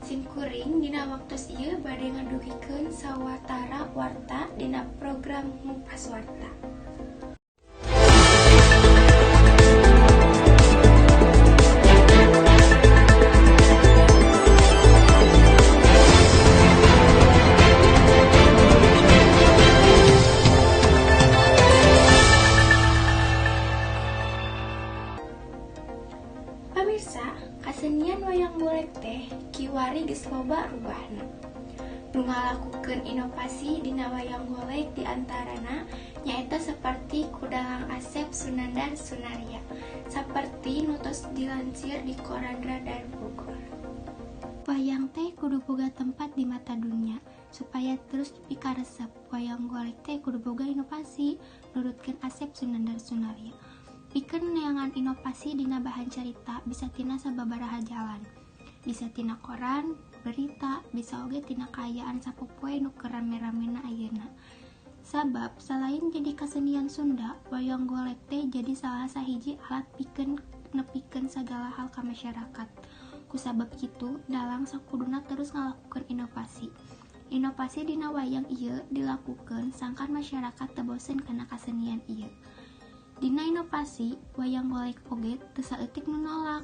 Sim kuring dina waktos ieu bade ngadugikeun sawatara warta dina program Ngupas Warta. Pamirsa, kasenian wayang golek teh kiwari geus loba rubahna. Nu ngalakukeun inovasi dina wayang golek diantarana nyaeta saperti ku dalang Asep Sunandar Sunarya, saperti nu tos dilansir di koran Radar Bogor. Wayang teh kudu boga tempat di mata dunia supaya terus dipikaresep. Wayang golek teh kudu boga inovasi, nurutkeun Asep Sunandar Sunarya. Pikeun neangan inovasi dina bahan carita bisa tina sababaraha jalan. Bisa tina koran, berita, bisa oge tina kaayaan sapopoe nu keur rame-ramena ayeuna. Sabab salain jadi kasenian Sunda, wayang golek teh jadi salah sahiji alat pikeun nepikeun sagala hal ka masyarakat. Kusabab kitu, dalang sakuduna terus ngalakukeun inovasi. Inovasi dina wayang ieu dilakukeun sangkan masyarakat teu bosen kana kasenian ieu. Dina inovasi wayang golek oge teu saeutik nu nolak,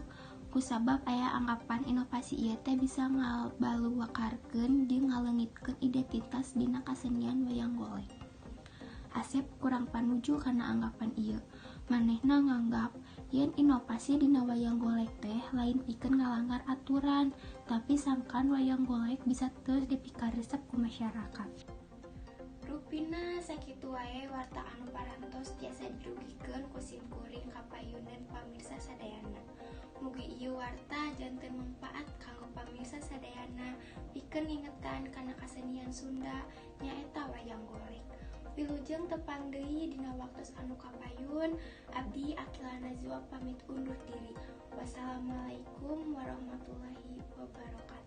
kusabab aya anggapan inovasi ieu teh bisa ngabalukarkeun jeung ngaleungitkeun identitas dina kasenian wayang golek. Asep kurang panuju kana anggapan ieu. Manehna nganggap yen inovasi dina wayang golek teh lain pikeun ngalanggar aturan, tapi sangkan wayang golek bisa terus dipikaresep ku masyarakat. Rupina sakitu wae warta anu parantos tiasa didugikeun ku sim kuring ka payuneun pamirsa sadayana. Mugi ieu warta janten mangpaat kanggo pamirsa sadayana pikeun ngingetan kana kasenian Sunda nyaeta wayang golek. Wilujeng tepang deui dina waktos anu kapayun, abdi Akila Nazwa pamit undur diri. Wassalamualaikum warahmatullahi wabarakatuh.